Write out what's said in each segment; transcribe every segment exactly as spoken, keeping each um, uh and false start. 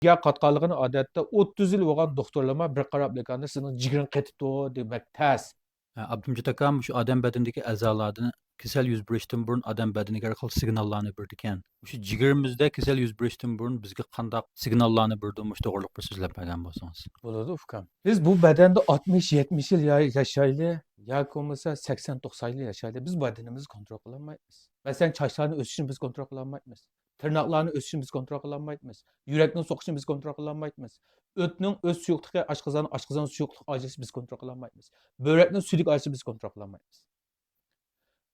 جىگەر قاتقانلىقىنى ئادەتتە ئوتتۇز يىل بولغان دوختۇرلارمۇ بىر قاراپلىكاندا سىزنىڭ جىگىرىڭ قېتىپتۇ دېمەك تەس. ئابدۇمجىت ئاكام، شۇ ئادەم بەدىنىدىكى ئەزالاردا كېسەل يۈز بېرىشتىن بۇرۇن ئادەم بەدىنىگە ھەر خىل سىگناللارنى بېرىدىكەن. مۇشۇ جىگىرىمىزدە كېسەل يۈز بېرىشتىن بۇرۇن بىزگە قانداق سىگناللارنى بېرىدۇ، مۇشۇ توغرىلىق بىر سۆزلەپ بەرگەن بولسىڭىز. بولىدۇ ئۇكام. بىز بۇ بەدەندە ئاتمىش، يەتمىش يىل يا-، ياشايلى ياكى بولمىسا سەكسەن، توقسان يىل ياشايلى، بىز بەدىنىمىزنى كونترول قىلالمايمىز. مەسىلەن، چاچلارنى ئۆسۈشىنى بىز كونترول قىلالمايمىز. تىرناقلارنى ئۆسۈشىنى بىز كونترول قىلالمايمىز. يۈرەكنىڭ سوقۇشىنى بىز كونترول قىلالمايمىز. ئۆتنىڭ ئۆت سۇيۇقلۇقى، ئاشقازان، ئاشقازان سۇيۇقلۇق ئاجرىشىشى بىز كونترول قىلالمايمىز. بۆرەكنىڭ سۈيدۈك ئاجرىشىشى بىز كونترول قىلالمايمىز.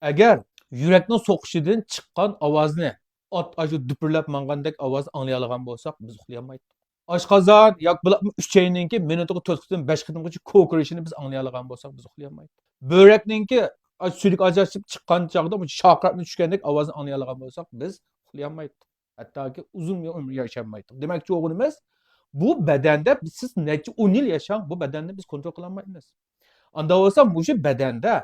ئەگەر يۈرەكنىڭ سوقۇشىدىن چىققان ئاۋازنى، ئات ئاشۇ دۈپۈرلەپ ماڭغاندەك ئاۋازنى ئاڭلىيالىغان بولساق، بىز ئۇخلىيالمايتتۇق. ئاشقازان ياكى بولۇپمۇ ئۈچەينىڭكى مىنۇتىغا تۆت قېتىم، بەش قېتىمغىچە كوكىرىشىنى بىز ئاڭلىيالىغان بولساق، بىز ئۇخلىيالمايتتۇق. بۆرەكنىڭكى ئاش-، سۈيدۈك ئاجرىشىپ چىققان چاغدا بۇ شارقىراپ چۈشكەندەك ئاۋازنى ئاڭلىيالىغان بولساق، بىز ئۇخلىيالمايتتۇق. ھەتتاكى ئۇزۇن ئۆمۈر ياشىيالمايتتۇق. دېمەكچى بولغىنىمىز، بۇ بەدەندە بىز، سىز نەچچە ئون يىل ياشاڭ، بۇ بەدەننى بىز كونترول قىلالمايمىز. ئاندا بولسا مۇشۇ بەدەندە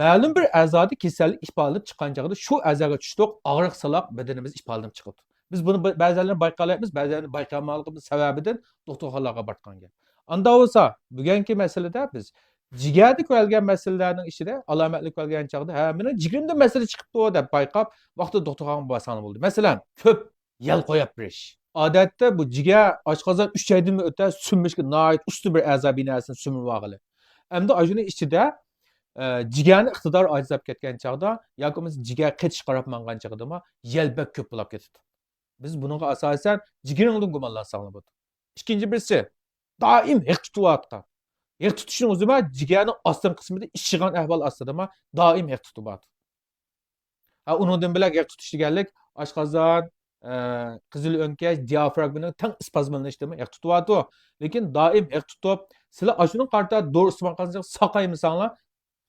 مەلۇم بىر ئەزادا كېسەللىك ئىپادىلىنىپ چىققان چاغدا شۇ ئەزاغا چۈشلۈك ئاغرىق سالاق بەدىنىمىز ئىپادىلىنىپ چىقىدۇ. بىز بۇنى بە-، بەزىلەرنى بايقالايمىز، بەزىلەرنى بايقىيالمىغانلىقىمىز سەۋەبىدىن دوختۇرخانىلارغا بارغان گەپ. ئاندا بولسا بۈگۈنكى مەسىلىدە بىز جىگەردە كۆرۈلگەن مەسىلىلەرنىڭ ئىچىدە ئالامەتلەر كۆرۈلگەن چاغدا، ھە، مېنىڭ جىگىرىمدە مەسىلە چىقىپتۇ دەپ بايقاپ، ۋاقتىدا دوختۇرخانىغا بارساڭلار بولدى. مەسىلەن، كۆپ يەل قويۇپ بېرىش. ئادەتتە بۇ جىگەر، ئاشقازان، ئۈچەيدىنمۇ ئۆتە سۈمۈشكە ناھايىتى ئۇستا بىر ئەزا بىناسىنى سۈمۈرۈۋالغىلى. ئەمدى ئاشۇنىڭ ئىچىدە، ئە، جىگەرنىڭ ئىقتىدارى ئاجىزلاپ كەتكەن چاغدا ياكى بولمىسا جىگەر قېتىشقا قاراپ ماڭغان چاغدىمۇ يەل بەك كۆپ بولاپ كېتىدۇ. بىز بۇنىڭغا ئاساسەن جىگىرىڭدىن گۇمانلانساڭلار بولىدۇ. ئىككىنچى بىرسى، دائىم ھىق تۇتۇۋاتقان. ھىق تۇتۇشنىڭ ئۆزىمۇ جىگەرنىڭ ئاستىنقى قىسمىدا ئىششىغان ئەھۋال ئاستىدىمۇ دائىم ھىق تۇتۇۋاتىدۇ. ھە، ئۇنىڭدىن بۆلەك ھىق تۇتۇش دېگەنلىك ئاشقازان، ئە، قىزىل ئۆڭكەش، دىئافراگمىنىڭ تەڭ ئىسپازملىنىشىدىمۇ ھىق تۇتۇۋاتىدۇ. لېكىن دائىم ھىق تۇتۇپ، سىلەر ئاشۇنىڭغا قارىتا دورا ئىستېمال قىلسىڭىز، ساقايمىساڭلار،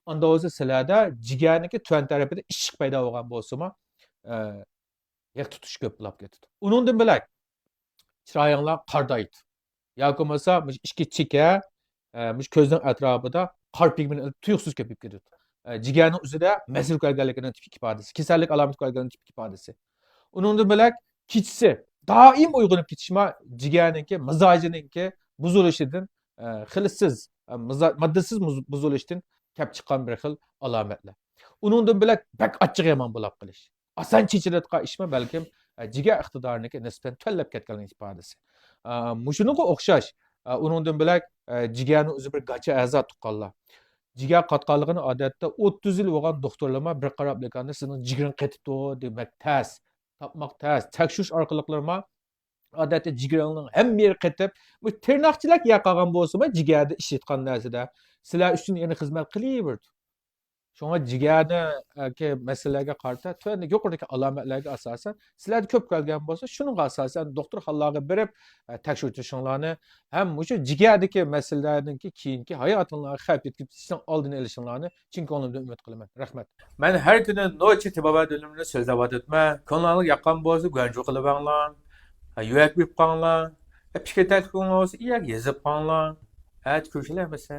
ئاندا بولسا سىلەردە جىگەرنىڭكى تۆۋەن تەرىپىدە ئىششىق پەيدا بولغان بولسىمۇ، ئە، ھىق تۇتۇش كۆپ بولاپ كېتىدۇ. ئۇنىڭدىن بۆلەك چىرايىڭلار قارىدايدۇ. ياكى بولمىسا مۇشۇ ئىككى چېكە، ئە، مۇشۇ كۆزنىڭ ئەتراپىدا قارا پىگمېنت تۇيۇقسىز كۆپىيىپ كېتىدۇ. ئە، جىگەرنىڭ ئۆزىدە مەسىلە كۆرگەنلىكىنىڭ تىپىك ئىپادىسى، كېسەللىك ئالامىتى كۆرگەنلىكىنىڭ تىپىك ئىپادىسى. ئۇنىڭدىن بۆلەك كېچىسى دائىم ئويغىنىپ كېتىشمۇ جىگەرنىڭكى مىزاجىنىڭكى بۇزۇلۇشىدىن، ئە، خىلىسىز، ئە، مىزا-، ماددىسىز مۇز-، بۇزۇلۇشتىن كەپ چىققان بىر خىل ئالامەتلەر. ئۇنىڭدىن بۆلەك بەك ئاچچىقى يامان بولاپ قېلىش. ئاسان چېچىلىدىغان ئىشمۇ بەلكىم، ئە، جىگەر ئىقتىدارىنىڭكى نىسبەتەن تۆۋەنلەپ كەتكەنلىكىنىڭ ئىپادىسى. ئە، مۇشۇنىڭغا ئوخشاش، ئە، ئۇنىڭدىن بۆلەك، ئە، جىگەرنىڭ ئۆزى بىر گاچا ئەزا تۇغقانلار. جىگەر قاتقانلىقىنى ئادەتتە ئوتتۇز يىل بولغان دوختۇرلارمۇ بىر قاراپلىكاندا سىزنىڭ جىگىرىڭ قېتىپتۇ دېمەك تەس. تاپماق تەس. تەكشۈرۈش ئارقىلىقلىرىمۇ ئادەتتە جىگىرىڭنىڭ ھەممە يېرى قېتىپ، بۇ تىرناقچىلار يەپ قالغان بولسىمۇ جىگەردە ئىشلەتكەن نەرسىدە سىلەر ئۈچۈن يەنە خىزمەت قىلىۋېرىدۇ. شۇڭا جىگەردىكى مەسىلىلەرگە قارىتا تۆۋەندىكى يۇقىرىدىكى ئالامەتلەرگە ئاساسەن سىلەردە كۆپ كۆرۈلگەن بولسا، شۇنىڭغا ئاساسەن دوختۇرخانىلارغا بېرىپ، ئە، تەكشۈرتۈشۈڭلارنى ھەم مۇشۇ جىگەردىكى مەسىلىلەرنىڭكى كېيىنكى ھاياتىڭلارغا خەۋپ يەتكۈزۈپ كېتىشىنىڭ ئالدىنى ئېلىشىڭلارنى چىن كۆڭلۈمدىن ئۈمىد قىلىمەن. رەھمەت. مەن ھەر كۈنى نوچى تېبابەت بىلىمىنى سۆزلەۋاتىمەن. كۆڭلۈڭلارغا ياققان بولسا گۇەنجۇ قىلىۋەڭلار. ھە، يۈەك بېرىپ قاڭلار. ھە، پىكىر تەكلىپىڭلار بولسا يەرگە يېزىپ قاڭلار. ئەتە كۆرۈشەيلى ھەممىسى.